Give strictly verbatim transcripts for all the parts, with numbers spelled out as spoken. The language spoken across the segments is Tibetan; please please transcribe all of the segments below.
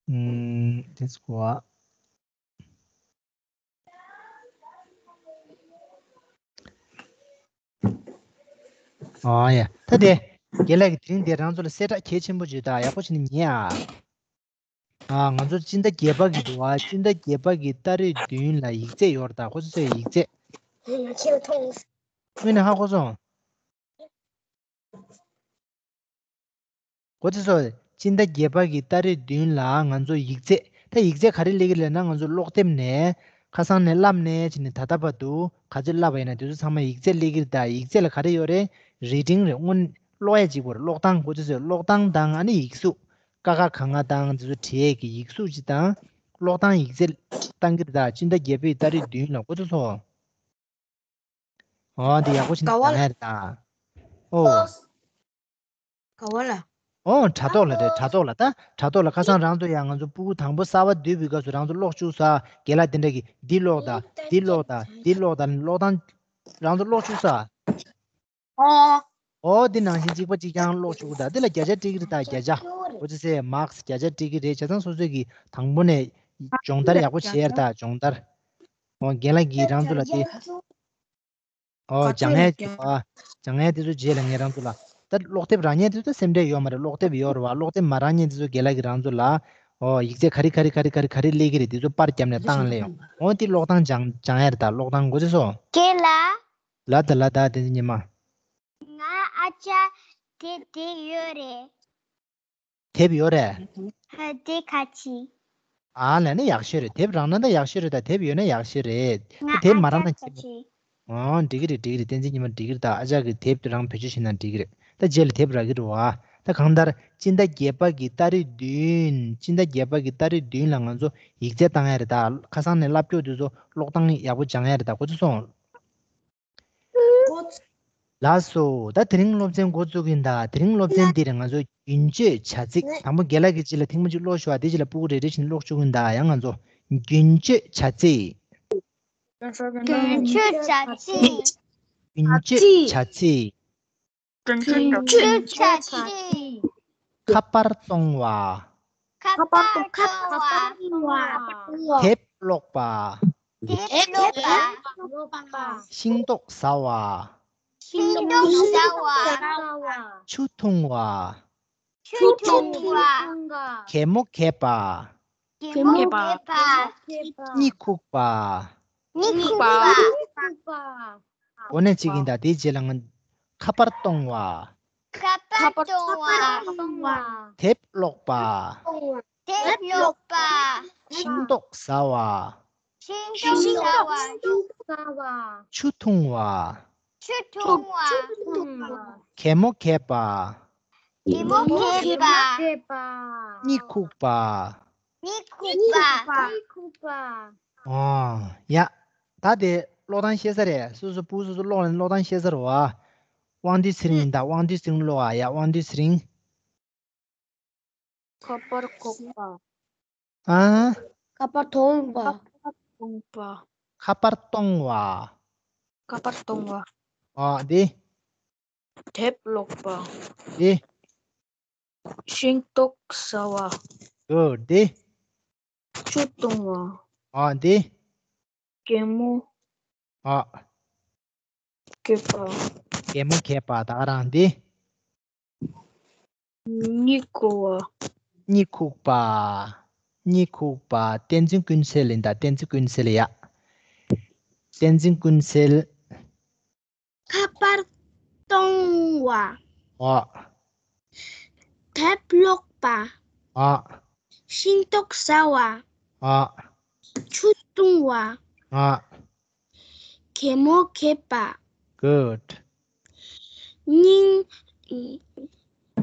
ཨུམ། དེ་ཚོ་གོ་བ། ཨ་ཡ། ད་དེ། རྒན་ལགས་ཀྱིས་དེ་རིང་དེ་རང་ཚོ་ལ་གསལ་བསྒྲགས་གལ་ཆེན་པོ་བྱོས་དང་། ཡག་པོ་བྱས་ནས་ཉན་ཨ། ཨ། ང་ཚོ་སྤྱི་ཟླ་བརྒྱད་པ་གི་འདུག་ཨ། སྤྱི་ཟླ་བརྒྱད་པ་གི་ཏ་རིག་བདུན་ལ་ཡིག་ཚད་ཡོད་རེད་ད། ཁོ་ཚོ་ཚོས་ཡིག་ཚད། དངོས་གནས་ཧ་གོ་སོང་། གོ་ཚེ་སོ། སྤྱི་ཟླ་བརྒྱད་པ་གི་ཏ་རིག་བདུན་ལ་ང་ཚོ་ཡིག་ཚད། ད་ཡིག་ཚད་ག་རེ་སླེབས་ཀྱི་རེད་ལབ་ན། ང་ཚོ་ཀློག་དེབ་ནས། ཁ་སང་ནས་བསླབས་ནས་བྱས་ནས་ད་ལྟ་བར་དུ་ག་ཚོད་བསླབས་པ་ཡིན་ན་དེ་ཚོ་ཚང་མ་ཡིག་ཚད་སླེབས་ཀྱི་རེད་ད། ཡིག་ཚད་ལ་ག་རེ་ཡོད་རེད། རི་ཌིང་རེད། སྔོན་ཀློག་ཡས་གཅིག་པོ་རེད། ཀློག་སྟངས། གོ་ཚེ་སོ། ཀློག་སྟངས་དང་ཨ་ནི་ཡིག་གཟུགས། ཀ་ཁ་ག་ང་དང་དེ་ཚོ་བྲིས་ཡས་ཀྱི་ཡིག་གཟུགས་གཅིག་དང་། ཀློག་སྟངས་ཡིག་ཚད་བཏང་གི་རེད་ད། སྤྱི་ཟླ་བརྒྱད་པའི་ཏ་རིག་བདུན་ལ། གོ་ཚེ་སོ། ཨོ། འདི་ཡག་པོ་ཞིག་ག་བ་ལ། སྦྱང་ཡ་རེད་ད། ཨོ། ག་བ་ལ། ཨོ། དྲ་ཐོག་ལ་རེད། དྲ་ཐོག་ལ་ད། དྲ་ཐོག་ལ། ཁ་སང་རང་ཚོ་ཡང་ང་ཚོ་སྤུ་གུ་དང་པོ་གསར་པ་འདུས་པའི་སྐབས་སུ་རང་ཚོ་ཀློག་བཅུག་ས། རྒན་ལགས་དེ་འདྲ་གིས་འདི་ཀློག་ད། འདི་ཀློག་ད། འདི་ཀློག་ད། ཀློག་སྟངས་རང་ཚོ་ཀློག་བཅུག་ས། ཨོ། ཨོ། འདི་ནང་བཞིན་གཅིག་པ་གཅིག་རྐྱང་ཀློག་བཅུག་གི་ད། འདི་ལ་བརྒྱ་ཆ་སྤྲད་ཀྱི་རེད་ད། བརྒྱ་ཆ། གོ་ཚེ་སོ། མཱརཀ་སི་བརྒྱ་ཆ་སྤྲད་ཀྱི་རེད། བྱས་ཙང་སོ་སོས་ཀྱིས་དང་པོ་ནས་སྦྱོང་བརྡར་ཡག་པོ་བྱེད་ཡ་རེད་ད། སྦྱོང་བརྡར། ཨོ། རྒན་ལགས་ཀྱིས་རང་ཚོ་ལ་དེ། ཨོ། སྦྱང་ཡས་ཀྱི་བ། སྦྱང་ཡས་དེ་ཚོ་རྗེས་ལ་ངས་རང་ཚོ་ལ། ད་ཀློག་དེབ་རག་མཁན་དེ་ཚོ་ད་སེམས་ཁྲལ་ཡོད་མ་རེད། ཀློག་དེབ་ཡོད་རེད་བ། ཀློག་དེབ་མ་རག་མཁན་དེ་ཚོ་རྒན་ལགས་ཀྱིས་རང་ཚོ་ལ། ཨོ། ཡིག་ཚད་ག་རེ་ག་རེ་ག་རེ་ག་རེ་ག་རེ་སླེབས་ཀྱི་རེད། དེ་ཚོ་པར་བརྒྱབ་ནས་བཏང་ལེ་ཡོང་། ཨོ། དེ་ཀློག་སྟངས་སྦྱང་སྦྱང་ཡས་རེད་ད། ཀློག་སྟངས། གོ་ཚེ་སོ། རྒན་ལགས། ལ་ད་ལ་ད། དེ་ཚོ་ཉི་མ། ང་ཨ་ཅག་དེབ་དེ་ཡོད་རེད། དེབ་ཡོད་རེད། ཧ། དེ་ག་ཅི། ཨ་ལ་ནི་ཡག་ཤོས་རེད། དེབ་རག་ན་ད་ཡག་ཤོས་རེད་ད། དེབ་ཡོད་ན་ཡག་ཤོས་རེད། ང་དེབ་མ་རག་ན་ཨ་ཅག་ག་ཅི། ཨོ། འགྲིག་གི་རེད། འགྲིག་གི་རེད། བསྟན་འཛིན་ཉི་མ། འགྲིག་གི་རེད་ད། ཨ་ཅག་གིས་དེབ་རང་བེད་སྤྱོད་བྱེད་ན་འགྲིག་གི་རེད། ད་རྗེས་ལ་དེབ་རག་གི་རེད་བ། ད་གང་ལྟར་སྤྱི་ཟླ་བརྒྱད་པ་གི་ཏ་རིག་བདུན། སྤྱི་ཟླ་བརྒྱད་པ་གི་ཏ་རིག་བདུན་ལ་ང་ཚོ་ཡིག་ཚད་བཏང་ཡ་རེད་ད། ཁ་སང་ནས་བསླབ་ཀྱོག་དེ་ཚོ་ཀློག་སྟངས་ཡག་པོ་སྦྱང་ཡ་རེད་ད། གོ་ཚོད་སོང་། ལགས་སོ། ད་དེ་རིང་སློབ་ཚན་འགོ་བཙུགས་ཀྱི་ཡིན་ད། དེ་རིང་སློབ་ཚན་འདིར་ང་ཚོ་རྒྱུན་སྤྱོད་བྱ་ཚིག། དང་པོ་རྒན་ལགས་ཀྱིས་སྤྱི་ལ་ཐེངས་མ་གཅིག་ཀློག་ཞུ་བ། དེ་རྗེས་ལ་སྤུ་གུ་རེ་རེ་བཞིན་ཀློག་བཅུག་གི་ཡིན་ད། ཡ། ང་ཚོ་རྒྱུན་སྤྱོད་བྱ་ཚིག། རྒྱུན་སྤྱོད་བྱ་ཚིག། རྒྱུན་སྤྱོད་བྱ་ཚིག། རྒྱུན་སྤྱོད་བྱ་ཚིག། ཁ་པར་གཏོང་བ། ཁ་པར་གཏོང་བ། དེབ་ཀློག་པ། དེབ་ཀློག་པ། ཤིང་ཏོག་ཟ་བ། ཤིང་ཏོག་ཟ་བ། ཆུ་འཐུང་བ། ཆུ་འཐུང་བ། གད་མོ་བགད་པ། གད་མོ་བགད་པ། གཉིད་ཁུག་པ། གཉིད་ཁུག་པ། འགོ་ནས་གཅིག་ཡིན་ད། དེའི་རྗེས་ལ་ང་། ཁ་པར་གཏོང་བ། ཁ་པར་གཏོང་བ། དེབ་ཀློག་པ། དེབ་ཀློག་པ། ཤིང་ཏོག་ཟ་བ། ཤིང་ཏོག་ཟ་བ། ཆུ་འཐུང་བ། ཆུ་འཐུང་བ། གད་མོ་བགད་པ། གད་མོ་བགད་པ། གཉིད་ཁུག་པ། གཉིད་ཁུག་པ། ཨོ་ཡ། ད་དེ་ཀློག་སྟངས་ཤེས་ས་རེད། སོ་སོ་སྤུ་གུ་སོ་སོ་ཀློག་ནས་ཀློག་སྟངས་ཤེས་ས་རེད་བ། དབང་འདུས་ཚེ་རིང་ཡིན་ད། དབང་འདུས་ཚེ་རིང་ཀློག་ཨ། ཡ། དབང་འདུས་ཚེ་རིང་། ཁ་པར་ཁོག་པ། ཨ། ཁ་པར་གཏོང་བ། ཁ་པར་གཏོང་བ། ཁ་པར་གཏོང་བ། ཁ་པར་གཏོང་བ། ཨ། འདི། དེབ་ཀློག་པ། འདི། ཤིང་ཏོག་ཟ་བ། གུཌ། འདི། ཆུ་འཐུང་བ། ཨ། འདི། གད་མོ། ཨ། བགད་པ། གད་མོ་བགད་པ། ད་ག་རང་འདི། གཉིད་ཁུག་པ། གཉིད་ཁུག་པ། གཉིད་ཁུག་པ། བསྟན་འཛིན་ཀུན་གསལ་ཡིན་ད། བསྟན་འཛིན་ཀུན་གསལ། ཡ། བསྟན་འཛིན་ཀུན་གསལ། ཁ་པར་གཏོང་བ། ཨ། དེབ་ཀློག་པ། ཨ། ཤིང་ཏོག་ཟ་བ། ཨ། ཆུ་འཐུང་བ། ཨ། གད་མོ་བགད་པ། གུཌ། གཉིད།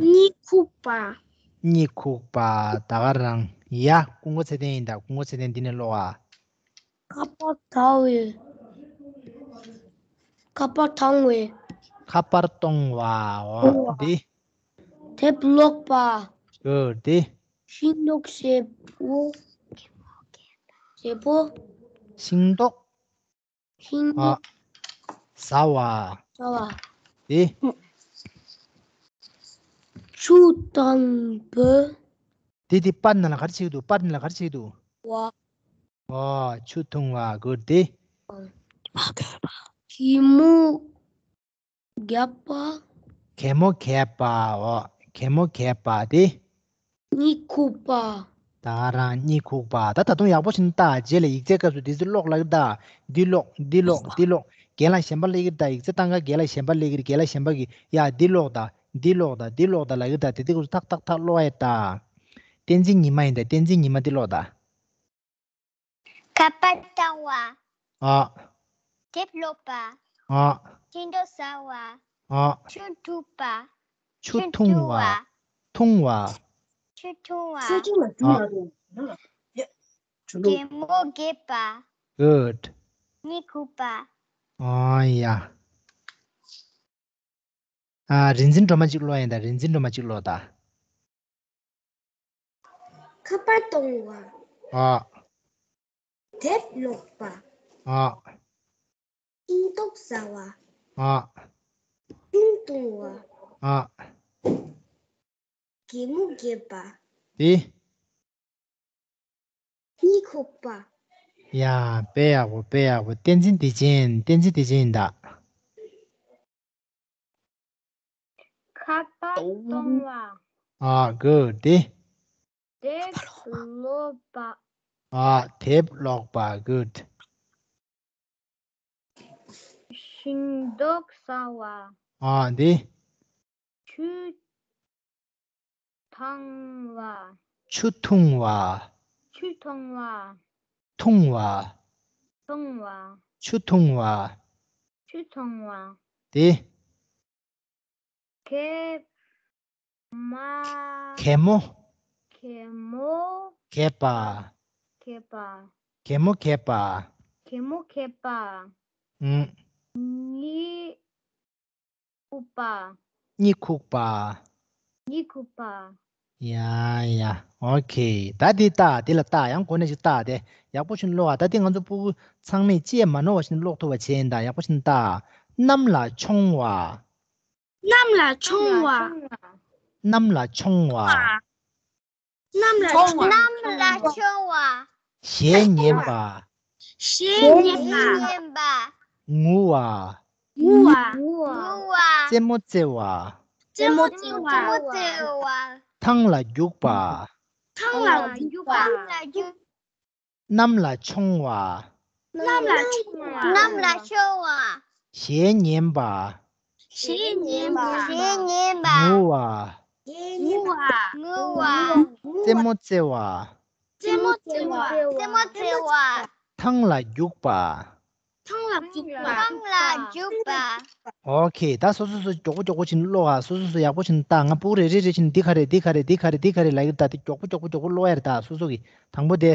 གཉིད་ཁུག་པ། གཉིད་ཁུག་པ། ད་ག་རང་ཡ། ཀུན་མགོ་ཚེ་བརྟན་ཡིན་ད། ཀུན་མགོ་ཚེ་བརྟན་འདི་ནས་ཀློག་ཨ། ཁ་པར་གཏོང་བའི། ཁ་པར་གཏོང་བའི། ཁ་པར་གཏོང་བ། འོ། འདི། དེབ་ཀློག་པ། གུཌ། འདི། ཤིང་ཏོག་བཞེས་པོ། བཞེས་པོ། ཤིང་ཏོག་ཤིང་། ཨ། ཟ་བ། ཟ་བ། འདི། ཆུ་འཐུང་བ། དེ་དེ་པར་ནང་ལ་ག་རེ་བྱེད་ཀྱི་འདུག་པར་ནང་ལ་ག་རེ་བྱེད་ཀྱི་འདུག་བ། ཨོ། ཆུ་འཐུང་བ། གུཌ། དེ། གད་མོ་བརྒྱབ་པ། གད་མོ་བགད་པ། ཨོ། གད་མོ་བགད་པ། དེ། གཉིད་ཁུག་པ། ད་རང་གཉིད་ཁུག་པ། ད་ད་དུང་ཡག་པོ་ཞིག་ལྟ། རྗེས་ལ་ཡིག་ཚད་སྐབས་སུ་དེ་ཚོ་ཀློག་ལབ་ཀྱི་རེད་ད། འདི་ཀློག་འདི་ཀློག་འདི་ཀློག་རྒན་ལགས་གཞན་པ་སླེབས་ཀྱི་རེད་ད། ཡིག་ཚད་བཏང་ག་རྒན་ལགས་གཞན་པ་སླེབས་ཀྱི་རེད། རྒན་ལགས་གཞན་པ་གིས་ཡ་འདི་ཀློག་ད། འདི་ཀློག་ད། འདི་ཀློག་ད། ལབ་ཀྱི་རེད་ད། དེ་དེ་སྐབས་སུ་ཐག་ཐག་ཐག་ཀློག་ཡ་ད། བསྟན་འཛིན་ཉི་མ་ཡིན་ད། བསྟན་འཛིན་ཉི་མ་འདི་ཀློག་ད། ཁ་པར་བཏང་བ། ཨ། དེབ་ཀློག་པ། ཨ། ཤིང་ཏོག་ཟ་བ། ཨ། ཆུ་འཐུང་པ། ཆུ་འཐུང་བ། འཐུང་བ། ཆུ་འཐུང་བ། ཆུ་འཐུང་བ། ཨ། གད་མོ་བགད་པ། གུཌ། གཉིད་ཁུག་པ། ཨ་ཡ། ཨ། རིག་འཛིན་སྒྲོལ་མ་གཅིག་ཀློག་ཡིན་ད། རིག་འཛིན་སྒྲོལ་མ་གཅིག་ཀློག་ད། ཁ་པར་གཏོང་བ། ཨ། དེབ་ཀློག་པ། ཨ། ཤིང་ཏོག་ཟ་བ། ཨ། ཆུ་འཐུང་བ། ཨ། གད་མོ་བགད་པ། དེ། གཉིད་ཁུག་པ། ཡ། དཔེ་ཡག་པོ། དཔེ་ཡག་པོ། བསྟན་འཛིན་བདེ་ཆེན། བསྟན་འཛིན་བདེ་ཆེན་ཡིན་ད། ཁ་པར་གཏོང་བ། ཨ། གུཌ། དེ། དེབ་ཀློག་པ། ཨ། དེབ་ཀློག་པ། གུཌ། ཤིང་ཏོག་ཟ་བ། ཨ། དེ། ཆུ་འཐུང་བ། ཆུ་འཐུང་བ། ཆུ་འཐུང་བ། འཐུང་བ། འཐུང་བ། ཆུ་འཐུང་བ། ཆུ་འཐུང་བ། དེ། གད་མ། གད་མོ། གད་མོ། བགད་པ། བགད་པ། གད་མོ་བགད་པ། གད་མོ་བགད་པ། ཨུམ། གཉིད་ཁུག་པ། གཉིད་ཁུག་པ། གཉིད་ཁུག་པ། ཡ་ཡ། ཨོ་ཁེ། ད་འདི་ལྟ། འདི་ལ་ལྟ། ཡང་གོ་ནས་ཅིག་ལྟ་སྟེ། ཡག་པོ་ཞིག་ཀློག་ཨ། ད་འདི་ང་ཚོ་སྤུ་གུ་ཚང་མས་ལྕེ་མ་ནོར་བ་ཞིག་ཀློག་ཐུབ་པ་བྱས་ཡིན་ད། ཡག་པོ་ཞིག་ལྟ། གནམ་ལ་མཆོང་བ། གནམ་ལ་མཆོང་བ། གནམ་ལ་མཆོང་བ། གནམ་ལ་མཆོང་བ། གནམ་ལ་མཆོང་བ། གཞས་ཉན་པ། གཞས་ཉན་པ། ཉན་པ། ངུ་བ། ངུ་བ། ངུ་བ། རྩེད་མོ་རྩེ་བ། རྩེད་མོ་རྩེ་བ། རྩེད་མོ་རྩེ་བ། ཐང་ལ་རྒྱུག་པ། ཐང་ལ་རྒྱུག་པ། ཐང་ལ་རྒྱུག་གནམ་ལ་མཆོང་བ། གནམ་ལ་མཆོང་བ། གནམ་ལ་མཆོང་བ། གཞས་ཉན་པ། གཞས་ཉན་པ། གཞས་ཉན་པ། ངུ་བ། ངུ་བ། ངུ་བ། རྩེད་མོ་རྩེ་བ། རྩེད་མོ་རྩེ་བ། རྩེད་མོ་རྩེ་བ། ཐང་ལ་རྒྱུག་པ། ཐང་ལ་རྒྱུག་པ། ཐང་ལ་རྒྱུག་པ། ཨོ་ཁེ། ད་སོ་སོ་སོ་མགྱོགས་པོ་མགྱོགས་པོ་ཕྱིན་ཀློག་ཨ། སོ་སོ་སོ་ཡག་པོ་ཕྱིན་ལྟ། ང་སྤུ་གུ་རེ་རེ་རེ་ཕྱིན་འདི་ག་རེ་འདི་ག་རེ་འདི་ག་རེ་འདི་ག་རེ་ལབ་ཀྱི་རེད་ད། དེ་མགྱོགས་པོ་མགྱོགས་པོ་མགྱོགས་པོ་ཀློག་ཡ་རེད་ད། སོ་སོ་གི་དང་པོ་དེ།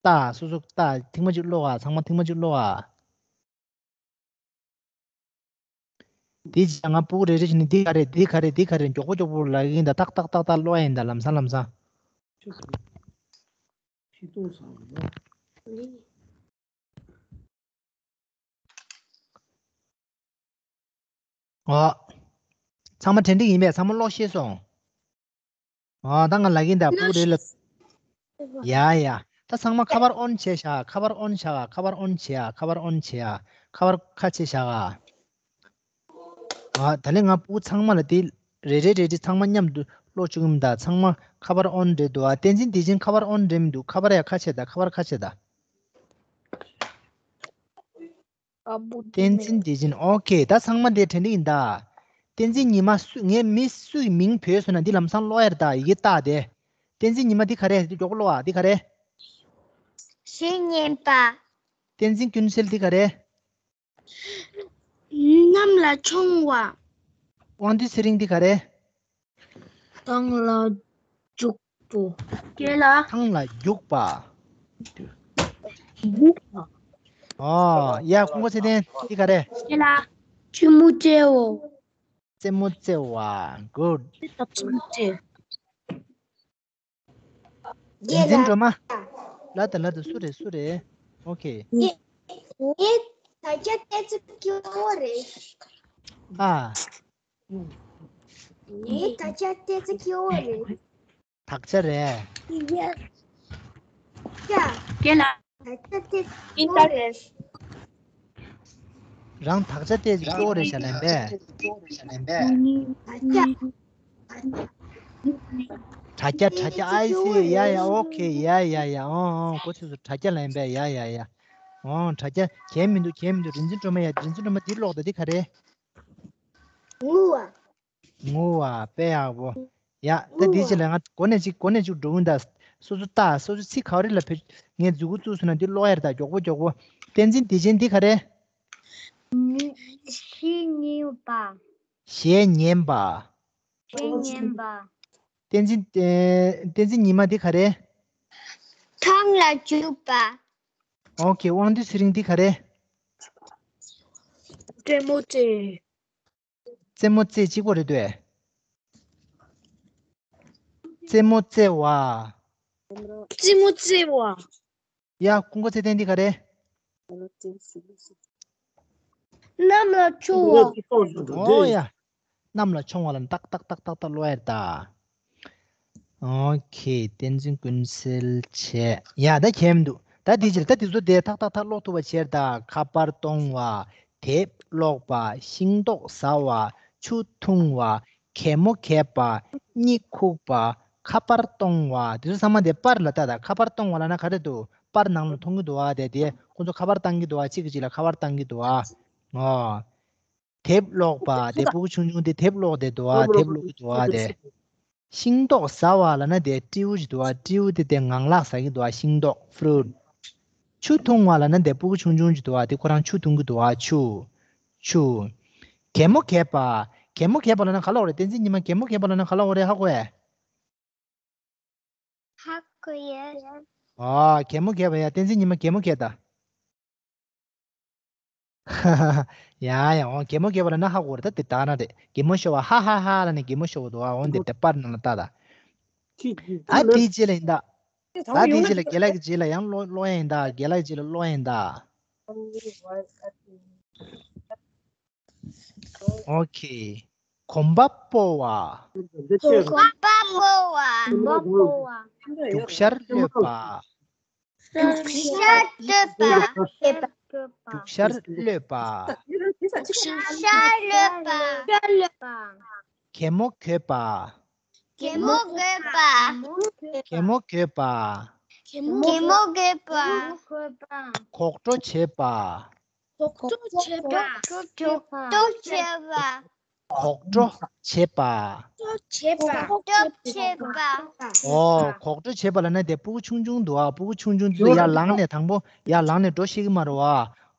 ལྟ། སོ་སོ་ལྟ། ཐེངས་མ་གཅིག་ཀློག་ཨ། ཚང་མ་ཐེངས་མ་གཅིག་ཀློག་ཨ། དེ་རྗེས་ང་སྤུ་གུ་རེ་རེ་བཞིན་འདི་ག་རེ་འདི་ག་རེ་འདི་ག་རེ་མགྱོགས་པོ་མགྱོགས་པོ་ལབ་ཀྱི་ཡིན་ད། ཏག་ཏག་ཏག་ཏག་ཀློག་ཡ་ཡིན་ད། ལམ་སང་ལམ་སང་། ཨོ། ཚང་མ་དྲན་འདི་ཡིན་པས། ཚང་མ་ཀློག་ཤེས་སོང་། ཨོ། ད་ང་ལབ་ཀྱི་ཡིན་ད། སྤུ་གུ་རེ་ལ། ཡ་ཡ། ད་ཚང་མ་ཁ་པར་ཨོན་བྱས་བཞག་ཁ་པར་ཨོན་བྱ་ག་ཁ་པར་ཨོན་བྱེད་ཡ། ཁ་པར་ཨོན་བྱེད་ཡ། ཁ་པར་ཁ་ཕྱེ་བཞག་ག་ཨ། ད་ལན་ང་སྤུ་གུ་ཚང་མ་ལ་དེ་རེ་རེ་རེ་རེ་ཚང་མ་མཉམ་དུ་ཀློག་བཅུག་གི་ཡིན་ད། ཚང་མ་ཁ་པར་ཨོན་རེད་འདུག་ཨ། བསྟན་འཛིན་བདེ་ཆེན་ཁ་པར་ཨོན་རེད་མི་འདུག་ཁ་པར་ཡ་ཁ་ཕྱེ་ད། ཁ་པར་ཁ་ཕྱེ་ད། བསྟན་འཛིན་བདེ་ཆེན། ཨོ་ཁེ། ད་ཚང་མ་དེ་དྲན་འདི་ཡིན་ད། བསྟན་འཛིན་ཉི་མ་སུ་ངའི་མི་སུའི་མིང་བོས་སོང་ན་འདི་ལམ་སང་ཀློག་ཡ་རེད་ད། ཡི་གེ་བལྟ་སྟེ། བསྟན་འཛིན་ཉི་མ་འདི་ག་རེ། འདི་མགྱོགས་པོ་ཀློག་ཨ། འདི་ག་རེ། གཞས་ཉན་པ། བསྟན་འཛིན་ཀུན་གསལ་འདི་ག་རེ། གནམ་ལ་མཆོང་བ། དབང་འདུས་ཚེ་རིང་འདི་ག་རེ། ཐང་ལ་རྒྱུག་པ། སྐེ་ལ། ཐང་ལ་རྒྱུག་པ། རྒྱུག་པ། ཨོ། ཡ། ཀུན་དགའ་ཚེ་བརྟན་འདི་ག་རེ། སྐེ་ལ། ཆུ་མོ་རྩེ་བ། རྩེད་མོ་རྩེ་བ། གུཌ། ཆུ་མོ་རྩེ། བསྟན་འཛིན་སྒྲོལ་མ། ལ་ད་ལ་ད་སུ་རེད། སུ་རེད། ཨོ་ཁེ། ངས་ད་ཆ་ཏོག་ཙམ་སྐྱོ་བོ་རེད། ཨ། ངས་ད་ཆ་ཏོག་ཙམ་སྐྱོ་བོ་རེད། དག་ཆ་རེད། རྒན་ལགས། ཨིན་ཊར་རེད། རང་དག་ཆ་བལྟས་ཅིག་སྐྱོ་བོ་རེད་ཤག་ལན་པས། དྲ་རྒྱ་དྲ་རྒྱ། ཨའི་སི། ཡ་ཡ། ཨོ་ཁེ། ཡ་ཡ་ཡ། ཨོ་ཨོ། གོ་ཚོད་སོང་། དྲ་རྒྱ་ལན་པས། ཡ་ཡ་ཡ། ཨོ་དྲ་རྒྱ། གལ་མི་འདུག་གལ་མི་འདུག་རིན་ཆེན་སྒྲོལ་མ། ཡ་རིན་ཆེན་སྒྲོལ་མ། འདི་ཀློག་དང་། འདི་ག་རེ། ངུ་བ། ངུ་བ། དཔེ་ཡག་པོ། ཡ། ད་འདི་ཅི་ལ་ང་གོ་ནས་ཅིག་གོ་ནས་ཅིག་འགྲོ་གི་ཡིན་ད། སོ་སོ་ལྟ། སོ་སོ་ཚིག་ག་བ་རེ་ལ་ཕེ། ངས་མཛུབ་གུ་བཙུགས་སོང་ན་འདི་ཀློག་ཡ་རེད་ད། མགྱོགས་པོ་མགྱོགས་པོ། བསྟན་འཛིན་བདེ་ཆེན། འདི་ག་རེ། ནུས། ཤེས་ཉེན་པ། ཞེས་ཉན་པ། ཞེས་ཉན་པ། བསྟན་འཛིན། ཨེ། བསྟན་འཛིན་ཉི་མ། འདི་ག་རེ། ཐང་ལ་འཇུག་པ། ཨོ་ཁེ། དབང་འདུས་ཚེ་རིང་། འདི་ག་རེ། རྩེད་མོ་རྩེ། རྩེད་མོ་རྩེ་གཅིག་པོ་རེད་འདུག་ཨེ། རྩེད་མོ་རྩེ་བ། རྩེད་མོ་རྩེ་བ། ཡ། ཀུན་མཁྱེན་ཚེ་བརྟན། འདི་ག་རེ། གནམ་ལ་མཆོང་བ། ཨོ་ཡ། གནམ་ལ་མཆོང་བ་ལ་ཏག་ཏག་ཏག་ཏག་ཏག་ཀློག་ཡ་རེད་ད། ཨོ་ཁེ། བསྟན་འཛིན་ཀུན་གསལ་བྱས། ཡ། ད་གལ་མི་འདུག་ད་འདི་ཅི་ལ། ད་འདི་ཚོ་དེ་ཏག་ཏག་ཏག་ཀློག་ཐུབ་པ་བྱས་རེད་ད། ཁ་པར་གཏོང་བ། དེབ་ཀློག་པ། ཤིང་ཏོག་ཟ་བ། ཆུ་འཐུང་བ། གད་མོ་གད་པ། གཉིད་ཁུག་པ། ཁ་པར་གཏོང་བ། དེ་ཚོ་ཚང་མ་དེ་པར་ལ་ལྟ་ད། ཁ་པར་གཏོང་བ་ལབ་ན་ག་རེ་འདུག་པར་ནང་ལ་མཐོང་གི་འདུག་ཨ། དེ་དེ་ཁོ་ཚོ་ཁ་པར་བཏང་གི་འདུག་ཨ། གཅིག་གིས་གཅིག་ལ་ཁ་པར་བཏང་གི་འདུག་ཨ། ཨོ། དེབ་ཀློག་པ་དེ། སྤུ་གུ་ཆུང་ཆུང་དེ་དེབ་ཀློག་དེ་འདུག་ཨ། དེབ་ཀློག་གི་འདུག་ཨ། དེ། ཤིང་ཏོག་ཟ་བ་ལབ་ན་དེ་སྤྲེའུ་ཅིག་འདུག་ཨ། སྤྲེའུ་དེ་དེ་ངང་ལག་ཟ་གི་འདུག་ཨ། ཤིང་ཏོག་ཕུ་རུཊ། ཆུ་འཐུང་བ་ལབ་ན་དེ་སྤུ་གུ་ཆུང་ཆུང་ཅིག་འདུག་ཨ། དེ་ཁོ་རང་ཆུ་འཐུང་གི་འདུག་ཨ། ཆུ། ཆུ། གད་མོ་གད་པ། གད་མོ་གད་པ་ལབ་ན་ག་ལབ་དགོས་རེད། བསྟན་འཛིན་ཉི་མ། གད་མོ་གད་པ་ལབ་ན་ག་ལབ་དགོས་རེད། ཧ་གོ་ཨེ། ཧ་གོ་ཡ། ཨ། གད་མོ་གད་པ། ཡ། བསྟན་འཛིན་ཉི་མ་གད་མོ་གད་ད། ཡ་ཡ། འོ། གད་མོ་གད་པ་ལབ་ན་ཧ་གོ་རེད། ད་དེ་ལྟ་ན་རེད། གད་མོ་ཤོར་བ། ཧ་ཧ་ཧ་ལབ་ནས་གད་མོ་ཤོར་བ་འདུག་ཨ། འོ་འདི་དེ་པར་ནང་ལ་ལྟ་ད། ད་དེའི་རྗེས་ལ་ཡིན་ད། ད་དེའི་རྗེས་ལ་རྒན་ལགས་ཀྱི་རྗེས་ལ་ཡང་ཀློག་ཀློག་ཡ་ཡིན་ད། རྒན་ལགས་ཀྱི་རྗེས་ལ་ཀློག་ཡ་ཡིན་ད། ཨོ་ཁེ། གོམ་པ་སྤོ་བ། གོམ་པ་སྤོ་བ། གོམ་པ་སྤོ་བ། རྒྱུག་ཤར་གློད་པ། རྒྱུག་ཤར་གློད་པ། རྒྱུག་ཤར་གློད་པ། རྒྱུག་ཤར་གློད་པ། གད་མོ་གོད་པ། གད་མོ་གོད་པ། གད་མོ་གོད་པ། གད་མོ་གོད་པ། གོག་བྲོ་བྱེད་པ། གོག་བྲོ་བྱེད་པ། གོག་བྲོ་བྱེད་པ། གོག་བྲོ་བྱེད་པ། གོག་བྲོ་བྱེད་པ། གོག་བྲོ་བྱེད་པ། ཨོ། གོག་བྲོ་བྱེད་པ་ལབ་ན་དེ་སྤུ་གུ་ཆུང་ཆུང་འདུག་ཨ། སྤུ་གུ་ཆུང་ཆུང་འདུག་ཡར་ལངས་ནས་དང་པོ་ཡར་ལངས་ནས་འགྲོ་ཤེས་ཀྱི་མ་རེད་བ།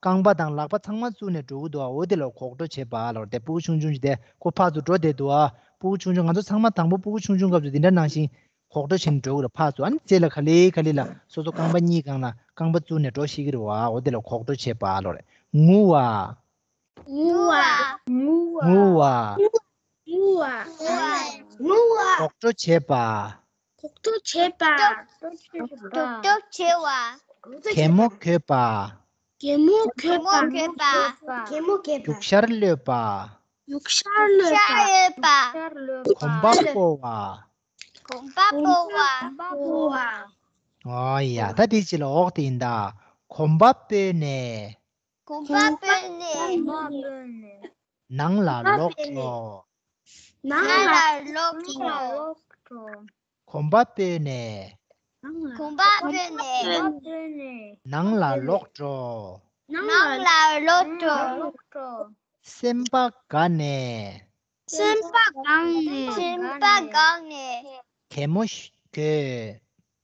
རྐང་པ་དང་ལག་པ་ཚང་མ་བཙུགས་ནས་འགྲོ་གི་འདུག་ཨ། འོ་དེ་ལ་གོག་བྲོ་བྱེད་པ་ལབ་དེ། སྤུ་གུ་ཆུང་ཆུང་ཅིག་དེ་ཁོ་ཕར་ཚུར་འགྲོ་བསྡད་འདུག་ཨ། སྤུ་གུ་ཆུང་ཆུང་། ང་ཚོ་ཚང་མ་དང་པོ་སྤུ་གུ་ཆུང་ཆུང་སྐབས་སུ་འདི་འདྲ་ནང་བཞིན་གོག་བྲོ་བྱས་ནས་འགྲོ་གི་རེད། ཕར་ཚུར། ཨ་ནི་རྗེས་ལ་ག་ལེ་ག་ལེ་ལ་སོ་སོ་རྐང་པ་གཉིས་སྒང་ལ་རྐང་པ་བཙུགས་ནས་འགྲོ་ཤེས་ཀྱི་རེད་བ། འོ་དེ་ལ་གོག་བྲོ་བྱེད་པ་ལབ་རེད། ངུ་བ། ངུ་བ། ངུ་བ། ངུ་བ། ངུ་བ། གོག་བྲོ་བྱེད་པ། གོག་བྲོ་བྱེད་པ། གོག་བྲོ་བྱེད་པ། གད་མོ་གོད་པ། གད་མོ་གོད་པ། གད་མོ་གོད་པ། རྒྱུག་ཤར་གློད་པ། རྒྱུག་ཤར་གློད་པ། གོམ་པ་སྤོ་བ། གོམ་པ་སྤོ་བ། ཨོ་ཡ། ད་དེ་ཅི་ལ་འོག་དེ་ཡིན་ད། གོམ་པ་སྤོས་ནས། གོམ་པ་སྤོས་ནས། ནང་ལ་ལོག་འགྲོ། ནང་ལ་ལོག་འགྲོ། གོམ་པ་སྤོས་ནས། གོམ་པ་སྤོས་ནས། ནང་ལ་ལོག་འགྲོ། ནང་ལ་ལོག་འགྲོ། སེམས་པ་དགའ་ནས། སེམས་པ་དགའ་ནས། སེམས་པ་དགའ་ནས། གད་མོ་གོད།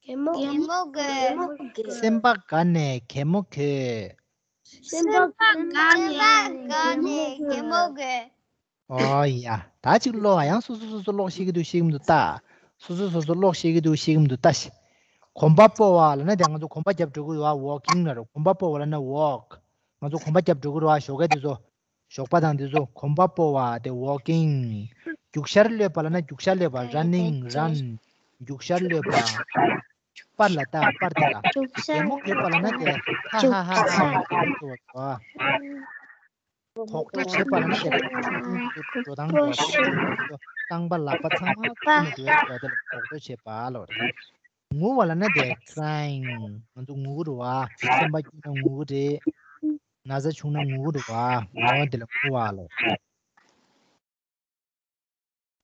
གད་མོ་གོད། སེམས་པ་དགའ་ནས་གད་མོ་གོད། སེམས་པ་དགའ་ནས་གད་མོ་གོད། ཨོ་ཡ། ད་ཅིག་ཀློག་ཨ། ཡང་སོ་སོ་སོ་སོ་ཀློག་ཤེས་ཀྱི་འདུག་ཤེས་ཀྱི་མི་འདུག་ལྟ། སོ་སོ་སོ་སོ་ཀློག་ཤེས་ཀྱི་འདུག་ཤེས་ཀྱི་མི་འདུག་ལྟ་ཞིག་གོམ་པ་སྤོ་བ་ལབ་ན་དེ་ང་ཚོ་གོམ་པ་རྒྱབ་འགྲོ་གི་རེད་བ། ཝོག་ཀིང་ལབ་རེད། གོམ་པ་སྤོ་བ་ལབ་ན་ཝོག་ང་ཚོ་གོམ་པ་རྒྱབ་འགྲོ་གི་རེད་བ། ཞོགས་ཀས་དེ་ཚོ། ཞོགས་པ་དང་དེ་ཚོ་གོམ་པ་སྤོ་བ་དེ་ཝོག་ཀིང་། རྒྱུག་ཤར་གློད་པ་ལབ་ན་རྒྱུག་ཤར་གློད་པ། རན་ནིང་། རན། རྒྱུག་ཤར་གློད་པ། པར་ལ་ལྟ། པར་དེ་ལ། རྒྱུག་ཤར། གད་མོ་གོད་པ་ལབ་ན་དེ་ཧ་ཧ་ཧ་ཧ་ལབ་ནས་འགྲོ་བ། གོག་བྲོ་བྱེད་པ་ལབ་ན་དེ་འགྲོ་སྟངས་འགྲོ་བ། རྐང་པ་ལག་པ་ཚང་མ་ཁུར་ནས་འགྲོ་ཡ་འགྲོ་ཡ་དེ་ལ་ངུ་འགྲོ་བྱེད་པ་ལབ་རེད། ངུ་བ་ལབ་ན་དེ་crying། ང་ཚོ་ངུ་གི་རེད་བ། སེམས་པ་སྐྱིད་ན་ངུ་གི་རེད། ན་ཚ་བྱུང་ན་ངུ་གི་རེད་བ། ངུ་བ་དེ་ལ་ངུ་བ་ལབ་རེད།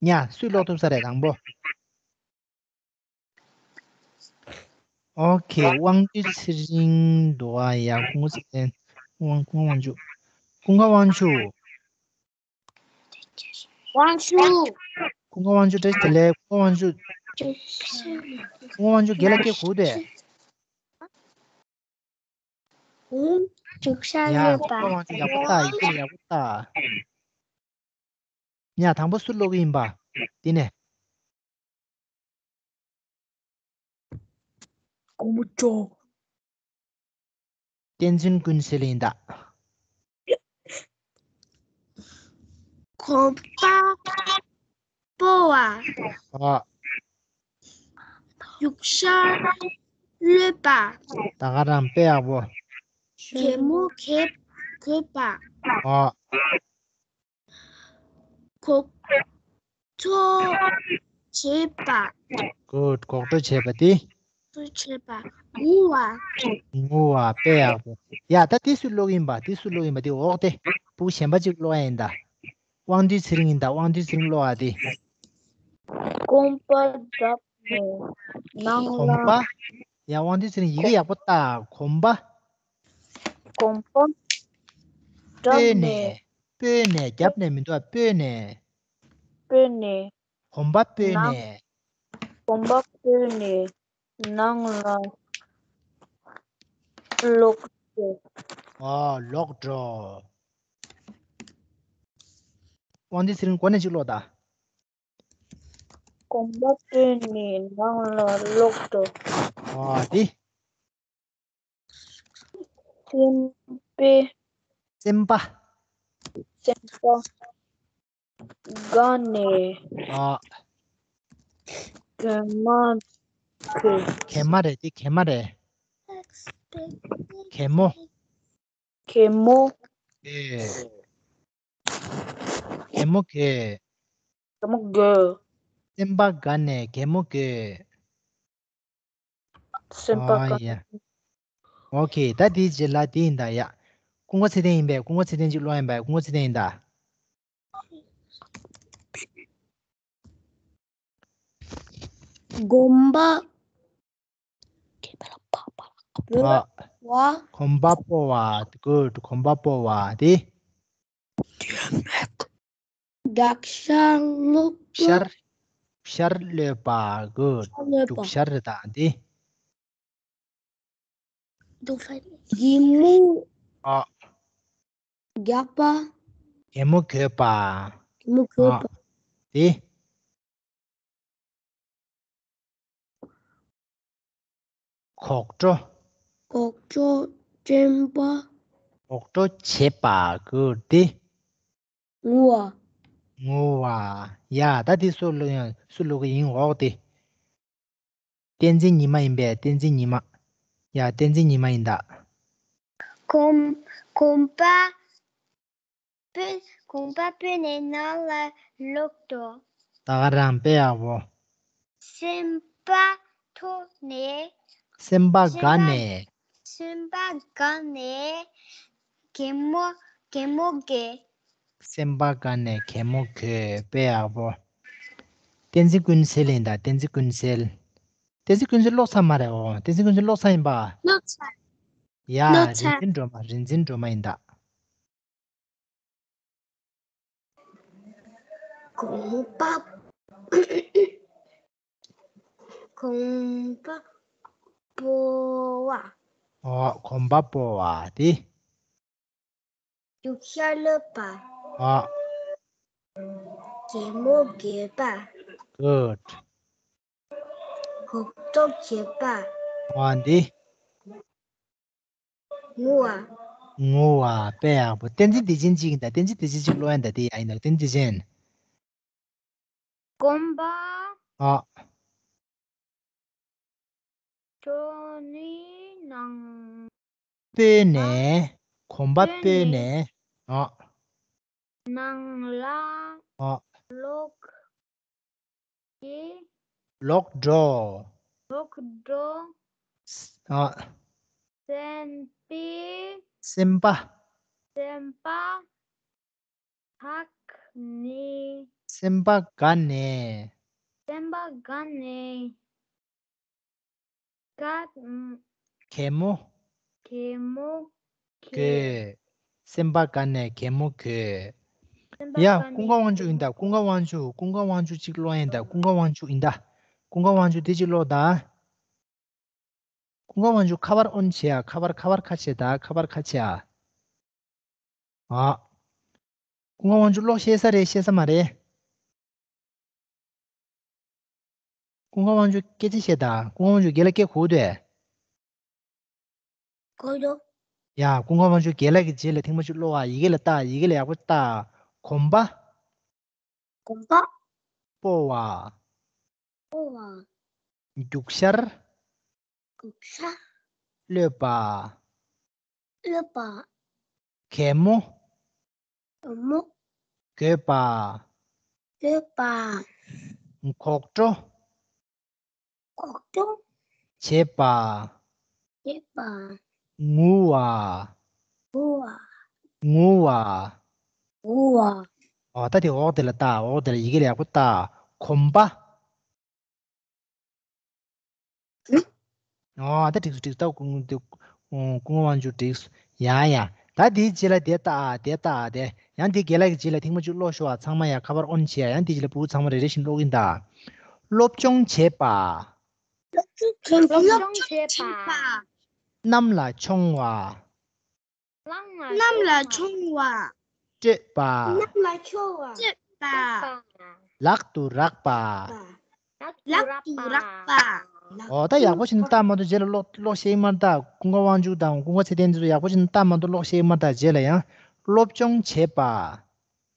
ཉ། སུས་ཀློག་ཐུབ་ས་རེད་དང་པོ། ཨོ་ཁེ། དབང་འདུས་ཚེ་རིང་འདུག་ཨ། ཡ། ཀུན་དགའ་ཚེ་བརྟན། དབང་ཀུན་དགའ་དབང་ཕྱུག་ཀུན་དགའ་དབང་ཕྱུག་དབང་ཕྱུག་ཀུན་དགའ་དབང་ཕྱུག་བཀྲ་ཤིས་བདེ་ལེགས། ཀུན་དགའ་དབང་ཕྱུག་ཀུན་དགའ་དབང་ཕྱུག་རྒན་ལགས་སྐད་གོ་དེ། ཧུམ། རྒྱུག་ཤར་ཡ། གློད་པ། ཀུན་དགའ་དབང་ཕྱུག་ཡག་པོ་ལྟ། ཡིག་ཚད་ཡག་པོ་ལྟ། ཡ། དང་པོ་སུ་ཀློག་གི་ཡིན་པ། དེ་ནས། གོང་མ་ཇོ། བསྟན་འཛིན་ཀུན་གསལ་ཡིན་ད། གོམ་པ་སྤོ་བ། ཨ། རྒྱུག་ཤར་གློད་པ། ད་ག་རང་དཔེ་ཡག་པོ། གད་མོ་གད་གོད་པ། ཨ། གོག་འགྲོ་བྱེད་པ། Good. གོག་འགྲོ་བྱེད་པ་དེ། འགྲོ་བྱེད་པ། ངུ་བ། ངུ་བ། དཔེ་ཡག་པོ། ཡ། ད་དེ་སུས་ཀློག་ཡིན་པ། དེ་སུས་ཀློག་ཡིན་པ། དེ་འོག་དེ། སྤུ་གུ་གཞན་པ་ཅིག་ཀློག་ཡ་ཡིན་ད། དབང་འདུས་ཚེ་རིང་ཡིན་ད། དབང་འདུས་ཚེ་རིང་ཀློག་ཨ་དེ། གོམ་པ་བརྒྱབ་ནས་ནང་ལ། གོམ་པ། ཡ། དབང་འདུས་ཚེ་རིང་ཡི་གེ་ཡག་པོ་ལྟ། གོམ་པ། གོམ་པ་སྤོས་བརྒྱབ་ནས། ནས། སྤོས་ནས། བརྒྱབ་ནས་མི་འདུག་ཨ། སྤོས་ནས། སྤོས་ནས། གོམ་པ་སྤོས་ནང་ནས། གོམ་པ་སྤོས་ནས་ནང་ལ་ལོག་འགྲོ། ཨོ། ལོག་འགྲོ། དབང་འདུས་ཚེ་རིང་འགོ་ནས་གཅིག་ཀློག་ད། གོམ་པ་སྤོས་ནས་ནང་ལ་ལོག་འགྲོ། ཨོ། དེ། སེམས་པ། སེམས་པ། སེམས་པ་དགའ་ནས། ཨ། གད་མོ་གོད། གད་མོ་རེད་དེ། གད་མོ་རེད། གད་མོ། གད་མོ། གད། གད་མོ་གོད། གད་མོ་གོད། སེམས་པ་དགའ་ནས་གད་མོ་གོད། སེམས་པ་དགའ། ཨ་ཡ། ཨོ་ཁེ། ད་དེའི་རྗེས་ལ་དེ་ཡིན་ད་ཡ། ཀུན་དགའ་ཚེ་བརྟན་ཡིན་པས། ཀུན་དགའ་ཚེ་བརྟན་གཅིག་ཀློག་ཡིན་པས། ཀུན་དགའ་ཚེ་བརྟན་ཡིན་ད། གོམ་པ། ཨ། བ། གོམ་པ་སྤོ་བ། Good. གོམ་པ་སྤོ་བ་དེ། རྒྱུག་ཤར་གློད་པ། ཤར། ཤར་གློད་པ། Good. ཤར་གློད་པ། རྒྱུག་ཤར་རེད་ད་འདི། གད་མོ། ཨ། རྒྱག་པ། གད་མོ་གོད་པ། གད་མོ་གོད་པ། ཨ། དེ། གོག་འགྲོ། གོག་འགྲོ་དྲན་པ། གོག་འགྲོ་བྱེད་པ། Good. དེ། ངུ་བ། ངུ་བ། ཡ། ད་དེ་སུ་ཀློག་ཡང་སུ་ཀློག་གི་ཡིན། འོག་དེ། བསྟན་འཛིན་ཉི་མ་ཡིན་པས། བསྟན་འཛིན་ཉི་མ། ཡ། བསྟན་འཛིན་ཉི་མ་ཡིན་ད། གོམ། གོམ་པ་སྤོས། གོམ་པ་སྤོས་ནས་ནང་ལ་ལོག་འགྲོ། ད་ག་རང་དཔེ་ཡག་པོ། སེམས་པ་དགའ་ནས། སེམས་པ་དགའ་ནས། སེམས་པ་དགའ་ནས་གད་མོ། གད་མོ་གོད། སེམས་པ་དགའ་ནས་གད་མོ་གོད། དཔེ་ཡག་པོ། བསྟན་འཛིན་ཀུན་གསལ་ཡིན་ད། བསྟན་འཛིན་ཀུན་གསལ། བསྟན་འཛིན་ཀུན་གསལ་ཀློག་ཚར་མ་རེད། འོ། བསྟན་འཛིན་ཀུན་གསལ་ཀློག་ཚར་ཡིན་པ། ཀློག་ཚར། ཡ། ཀློག་ཚར། རིག་འཛིན་སྒྲོལ་མ། རིག་འཛིན་སྒྲོལ་མ་ཡིན་ད། གོམ་པ། གོམ་པ་སྤོ་བ། ཨོ། གོམ་པ་སྤོ་བ་དེ། རྒྱུག་ཤར་གློད་པ། ཨོ། གད་མོ་གོད་པ། Good. གོག་འགྲོ་བྱེད་པ། ཨོ་འདི། ངུ་བ། ངུ་བ། དཔེ་ཡག་པོ། བསྟན་འཛིན་བདེ་ཆེན་གཅིག་ཡིན་ད། བསྟན་འཛིན་བདེ་ཆེན་གཅིག་ཀློག་ཡ་ཡིན་ད། བསྟན་འཛིན་བདེ་ཆེན། གོམ་པ། ཨ། སྤོས་ནས། ནང་། སྤོས་ནས། གོམ་པ་སྤོས་ནས། ཨ། ནང་ལ། ཨ། ལོག་ལོག་འགྲོ། ལོག་འགྲོ། ཨ། སེམས་པའི། སེམས་པ། སེམས་པ། དག་ནས། སེམས་པ་དགའ་ནས། སེམས་པ་དགའ་ནས། དགའ། གད་མོ། གད་མོ། གད། སེམས་པ་དགའ་ནས་གད་མོ་གད། སེམས་པ་ཡ། དགའ་ཀུན་དགའ་ནས་དབང་ཕྱུག་ཡིན་ད། ཀུན་དགའ་དབང་ཕྱུག་ཀུན་དགའ་དབང་ཕྱུག་གཅིག་ཀློག་ཡིན་ད། ཀུན་དགའ་དབང་ཕྱུག་ཡིན་ད། ཀུན་དགའ་དབང་ཕྱུག་དེ་གཅིག་ཀློག་ད། ཀུན་དགའ་དབང་ཕྱུག་ཁ་པར་ཨོན་བྱེད་ཡ། ཁ་པར་ཁ་པར་ཁ་བྱེད་ད། ཁ་པར་ཁ་བྱེད་ཡ། ཨ། ཀུན་དགའ་དབང་ཕྱུག་ཀློག་ཤེས་ས་རེད་ཤེས་ས་མ་རེད། ཀུན་དགའ་དབང་ཕྱུག་སྐད་ཆ་བཤད་དང་། ཀུན་དགའ་དབང་ཕྱུག་རྒན་ལགས་སྐད་གོ་དེ། གོ་འདུག་ཡ། ཀུན་དགའ་དབང་ཕྱུག་རྒན་ལགས་ཀྱི་རྗེས་ལ་ཐེངས་མ་གཅིག་ཀློག་ཨ། ཡི་གེ་ལ་ལྟ། ཡི་གེ་ལ་ཡག་པོ་ལྟ། གོམ་པ། གོམ་པ། སྤོ་བ། སྤོ་བ། རྒྱུག་ཤར། རྒྱུག་ཤར། གློད་པ། གློད་པ། གད་མོ། གད་མོ། གོད་པ། གོད་པ། གོག་འགྲོ། གོག་འགྲོ། བྱེད་པ། བྱེད་པ། ངུ་བ། ངུ་བ། ངུ་བ། ངུ་བ། ཨོ་ད་དེ་འོག་དེ་ལ་ལྟ། འོག་དེ་ལ་ཡི་གེ་ལ་ཡག་པོ་ལྟ། གོམ་པ། ཨོ་ད་འགྲིག་སོང་འགྲིག་སོང་། ད་ཀུན་ཀུན་དགའ་དབང་ཕྱུག་འགྲིག་སོང་། ཡ་ཡ། ད་དེའི་རྗེས་ལ་དེ་ལྟ་ཨ། དེ་ལྟ་ཨ། དེ་ཡང་དེ་རྒན་ལགས་ཀྱི་རྗེས་ལ་ཐེངས་མ་གཅིག་ཀློག་ཤོག་ཨ། ཚང་མ་ཡ་ཁ་པར་ཨོན་བྱེད་ཡ། ཡང་དེའི་རྗེས་ལ་ཕྲུ་གུ་ཚང་མ་རེ་རེ་བཞིན་ཀློག་གིན་གདའ། སློབ་སྦྱོང་བྱེད་པ། སློབ་སྦྱོང་བྱེད་པ། གནམ་ལ་མཆོང་བ། གནམ་ལ་མཆོང་བ། སྤྲོད་པ། གནམ་ལ་མཆོང་བ། སྤྲོད་པ། ལག་ཏུ་རག་པ། ལག་ཏུ་རག་པ། འོ་ད་ཡག་པོ་བྱས་ནས་ལྟ་མ་གཏོགས་རྗེས་ལ་ཀློག་ཀློག་ཤེས་ཀྱི་མ་རེད་ད། ཀུན་དགའ་དབང་ཕྱུག་དང་ཀུན་དགའ་ཚེ་བརྟན་འདི་ཚོ་ཡག་པོ་བྱས་ནས་ལྟ་མ་གཏོགས་ཀློག་ཤེས་ཀྱི་མ་རེད་ད། རྗེས་ལ་ཡང་སློབ་སྦྱོང་བྱེད་པ།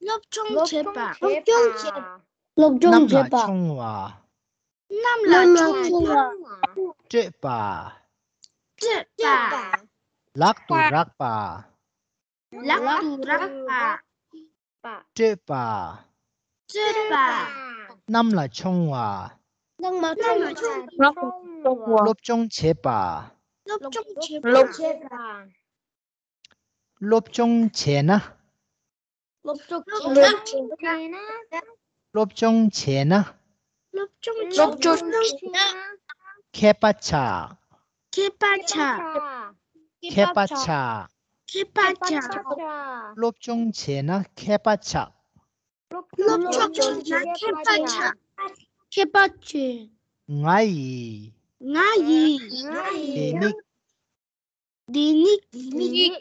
སློབ་སྦྱོང་བྱེད་པ། སློབ་སྦྱོང་བྱེད་པ། སློབ་སྦྱོང་བྱེད་པ། གནམ་ལ་མཆོང་བ། གནམ་ལ་མཆོང་བ། སྤྲོད་པ། སྤྲོད་པ། ལག་ཏུ་རག་པ། ལག་ཏུ་རག་པ། སྤྲོད་པ། སྤྲོད་པ། གནམ་ལ་མཆོང་བ། གནམ་ལ་མཆོང་བ། སློབ་སྦྱོང་བྱེད་པ། སློབ་སྦྱོང་བྱེད་པ། སློབ་སྦྱོང་བྱེད་པ། སློབ་སྦྱོང་བྱས་ན། སློབ་སྦྱོང་བྱས་ན། སློབ་སྦྱོང་བྱས་ན། སློབ་སྦྱོང་བྱས་ན། མཁས་པ་ཆགས། མཁས་པ་ཆགས། མཁས་པ་ཆགས། མཁས་པ་ཆགས། སློབ་སྦྱོང་བྱས་ན་མཁས་པ་ཆགས། སློབ་སྦྱོང་བྱས་ན་མཁས་པ་ཆགས། མཁས་པ་ཆགས། ང་ཡི། ང་ཡི། ལྡེ་མིག་ལྡེ་མིག་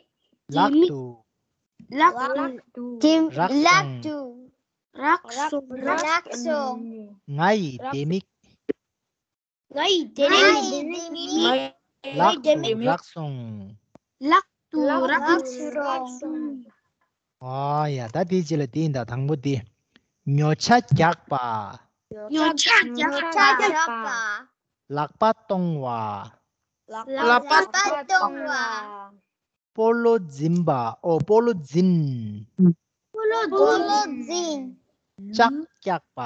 ལག་ཏུ། ལག་ཏུ། རག་སོང་། རག་སོང་། ང་ཡི་ལྡེ་མིག་ང་ཡི་ལྡེ་མིག་ལག་ཏུ་རག་སོང་། ལག་ཏུ་རག་སོང་། ཨ་ཡ། ད་དེའི་རྗེས་ལ་དེ་ཡིན་ད། དང་པོ་དེ། ཉོ་ཆ་རྒྱག་པ། ཉོ་ཆ་རྒྱག་པ། ལག་པ་གཏོང་བ། ལག་པ་གཏོང་བ། སྤོ་ལོ་འཛིན་པ། ཨོ། སྤོ་ལོ་འཛིན། སྤོ་ལོ་འཛིན། ལྕགས་བཀྱག་པ།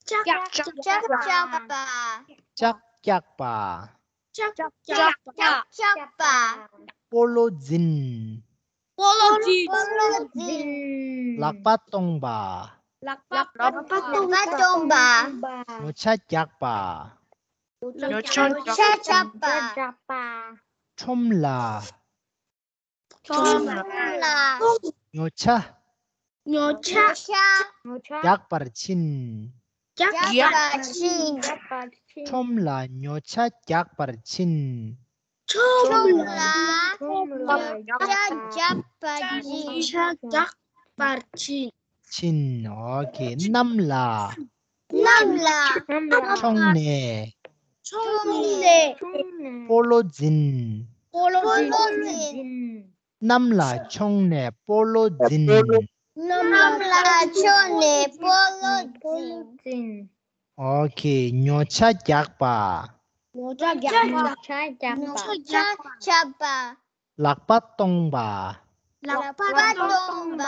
ལྕགས་བཀྱག་པ། ལྕགས་བཀྱག་པ། ལྕགས་བཀྱག་པ། སྤོ་ལོ་འཛིན། སྤོ་ལོ་འཛིན། ལག་པ་གཏོང་བ། ལག་པ་གཏོང་བ། ཉོ་ཆ་རྒྱག་པ། ཉོ་ཆ་རྒྱག་པ། ཁྲོམ་ལ། ཁྲོམ་ལ། ཉོ་ཆ། ཉོ་ཆ། རྒྱག་པར་ཕྱིན། རྒྱག་པར་ཕྱིན། ཁྲོམ་ལ་ཉོ་ཆ་རྒྱག་པར་ཕྱིན། ཁྲོམ་ལ་ཉོ་ཆ་རྒྱག་པར་ཕྱིན། ཉོ་ཆ་རྒྱག་པར་ཕྱིན། ཕྱིན། ཨོ་ཁེ། གནམ་ལ། གནམ་ལ། མཆོང་ནས། མཆོང་ནས། སྤོ་ལོ་འཛིན། སྤོ་ལོ་འཛིན། གནམ་ལ་མཆོང་ནས་སྤོ་ལོ་འཛིན། གནམ་ལ་མཆོང་ནས་སྤོ་ལོ་འཛིན། ཨོ་ཁེ། ཉོ་ཆ་རྒྱག་པ། ཉོ་ཆ་རྒྱག་པ། ཉོ་ཆ་རྒྱག་པ། ལག་པ་གཏོང་བ། ལག་པ་གཏོང་བ།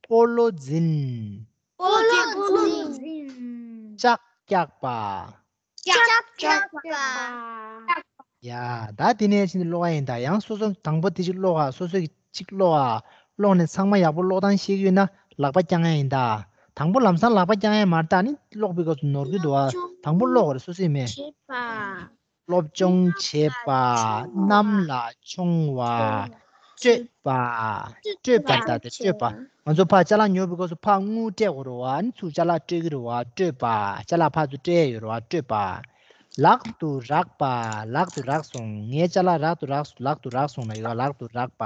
སྤོ་ལོ་འཛིན། སྤོ་ལོ་འཛིན། ལྕགས་བཀྱགས་པ། ལྕགས་བཀྱགས་པ། ཡ། ད་དེ་ནས་ཕྱིན་ཏེ་ཀློག་ཡ་ཡིན། ད་ཡང་སོ་སོ་དང་པོ་དེ་གཅིག་ཀློག་ཨ། སོ་སོ་གི་གཅིག་ཀློག་ཨ། ཀློག་ནས་ཚང་མ་ཡག་པོ་ཀློག་སྟངས་ཤེས་ཀྱི་ཡོད་ན་ལག་པ་བརྐྱང་ཡ་ཡིན་ད། དང་པོ་ལམ་སང་ལག་པ་བརྐྱང་ཡ་མ་རེད། ད་ནི་ཀློག་པའི་སྐབས་སུ་ནོར་གྱི་འདུག་ཨ། དང་པོ་ཀློག་དགོས་རེད། སོ་སོས་མེད། བྱེད་པ། སློབ་སྦྱོང་བྱེད་པ། གནམ་ལ་མཆོང་བ། སྤྲོད་པ། སྤྲོད་པ་ད་དེ་སྤྲོད་པ། ང་ཚོ་ཕར་ཅ་ལག་ཉོ་བའི་སྐབས་སུ་ཕར་དངུལ་སྤྲད་དགོས་རེད་བ། ཨ་ནི་ཚུར་ཅ་ལག་སྤྲོད་ཀྱི་རེད་བ། སྤྲོད་པ། ཅ་ལག་ཕར་ཚུར་སྤྲད་ཡོད་རེད་བ། སྤྲོད་པ། ལག་ཏུ་རག་པ། ལག་ཏུ་རག་སོང་། ངའི་ཅ་ལག་རག་ཏུ་རག་ལག་ཏུ་རག་སོང་ལབ་ཡོད། ལག་ཏུ་རག་པ།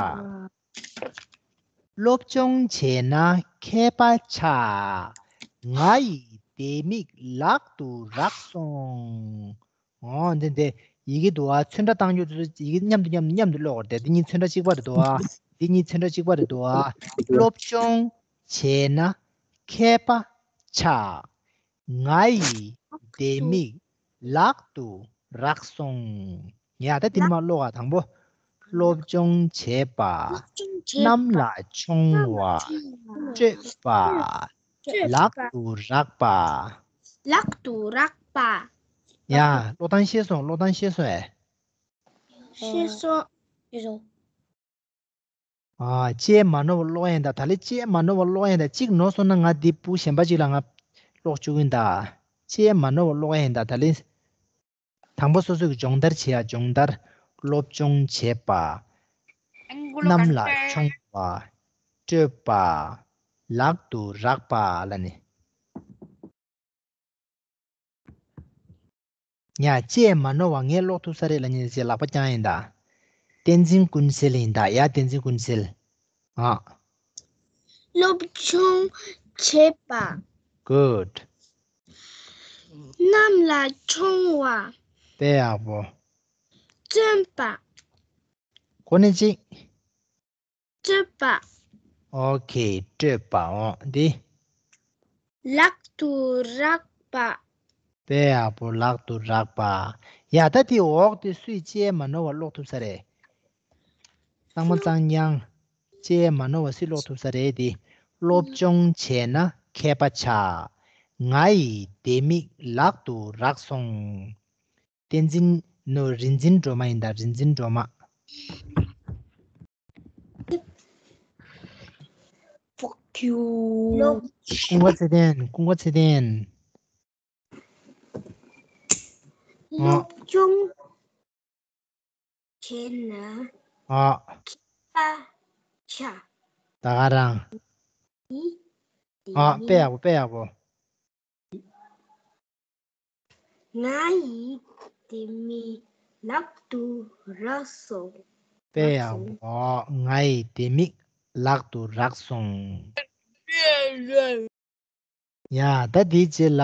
སློབ་སྦྱོང་བྱས་ན་མཁས་པ་ཆགས། ང་ཡི་ལྡེ་མིག་ལག་ཏུ་རག་སོང་། འོ་འདི་འདི་ཡི་གེ་འདུག་ཨ། ཚོན་ཁྲ་བཏང་རྒྱུ་དེ་ཚོ་ཡི་གེ་མཉམ་དུ་མཉམ་དུ་མཉམ་དུ་ཀློག་དགོས་རེད་དེ། འདི་གཉིས་ཚོན་ཁྲ་གཅིག་པ་རེད་འདུག་ཨ། འདི་གཉིས་ཚོན་ཁྲ་གཅིག་པ་རེད་འདུག་ཨ། སློབ་སྦྱོང་བྱས་ན་མཁས་པ་ཆགས། ང་ཡི་ལྡེ་མིག་ལག་ཏུ་རག་སོང་། ཡ། ད་འདི་ནས་མར་ཀློག་ཨ། དང་པོ། སློབ་སྦྱོང་བྱེད་པ། གནམ་ལ་མཆོང་བ། སྤྲོད་པ། ལག་ཏུ་རག་པ། ལག་ཏུ་རག་པ། ཡ། ཀློག་སྟངས་ཤེས་སོང་། ཀློག་སྟངས་ཤེས་སོང་ཨེ། ཤེས་སོང་། ཤེས་སོང་། ཨ། ལྕེ་མ་ནོར་བ་ཀློག་ཡ་ཡིན་ད། ད་ལན་ལྕེ་མ་ནོར་བ་ཀློག་ཡ་ཡིན་ད། གཅིག་ནོར་སོང་ན་ང་འདི་ཕྲུ་གུ་གཞན་པ་གཅིག་ལ་ང་ཀློག་བཅུག་གི་ཡིན་ད། ལྕེ་མ་ནོར་བ་ཀློག་ཡ་ཡིན་ད། ད་ལན་དང་པོ་སོ་སོ་གི་སྦྱོང་བརྡར་བྱེད་ཡ། སྦྱོང་བརྡར། སློབ་སྦྱོང་བྱེད་པ། གནམ་ལ་མཆོང་བ། སྤྲོད་པ། ལག་ཏུ་རག་པ་ལབ་ནས། ཡ། ལྕེ་མ་ནོར་བ་ངས་ཀློག་ཐུབ་ས་རེད་ལབ་ནས་ཅེས་ལག་པ་བརྐྱང་ཡིན་ད། བསྟན་འཛིན་ཀུན་གསལ་ཡིན་ད། ཡ། བསྟན་འཛིན་ཀུན་གསལ། ཨ། སློབ་སྦྱོང་བྱེད་པ། Good. གནམ་ལ་མཆོང་བ། དཔེ་ཡག་པོ། སྤྲོད་པ། གོ་ནི་གཅིག་སྤྲོད་པ། Okay. སྤྲོད་པ། འོ་འདི། ལག་ཏུ་རག་པ། དཔེ་ཡག་པོ། ལག་ཏུ་རག་པ། ཡ། ད་དེ་འོག་དེ་སུས་ལྕེ་མ་ནོར་བ་ཀློག་ཐུབ་ས་རེད། གཙང་མ་གཙང་རྐྱང་། ལྕེ་མ་ནོར་བ་སུས་ཀློག་ཐུབ་ས་རེད་དེ། སློབ་སྦྱོང་བྱས་ན་མཁས་པ་ཆགས། ང་ཡི་ལྡེ་མིག་ལག་ཏུ་རག་སོང་། བསྟན་འཛིན་ནོ། རིག་འཛིན་སྒྲོལ་མ་ཡིན་ད། རིག་འཛིན་སྒྲོལ་མ། Fuck you. སློབ། ཀུན་དགའ་ཚེ་བརྟན། ཀུན་དགའ་ཚེ་བརྟན། སློབ་སྦྱོང་བྱས་ན་ཨ། པ་ཆ། ད་ག་རང་། ཨ། དཔེ་ཡག་པོ། དཔེ་ཡག་པོ། ང་ཡི་ལྡེ་མིག་ལག་ཏུ་རག་སོང་། དཔེ་ཡག་པོ། ང་ཡི་ལྡེ་མིག་ལག་ཏུ་རག་སོང་། ཡ། ད་དེའི་རྗེས་ལ།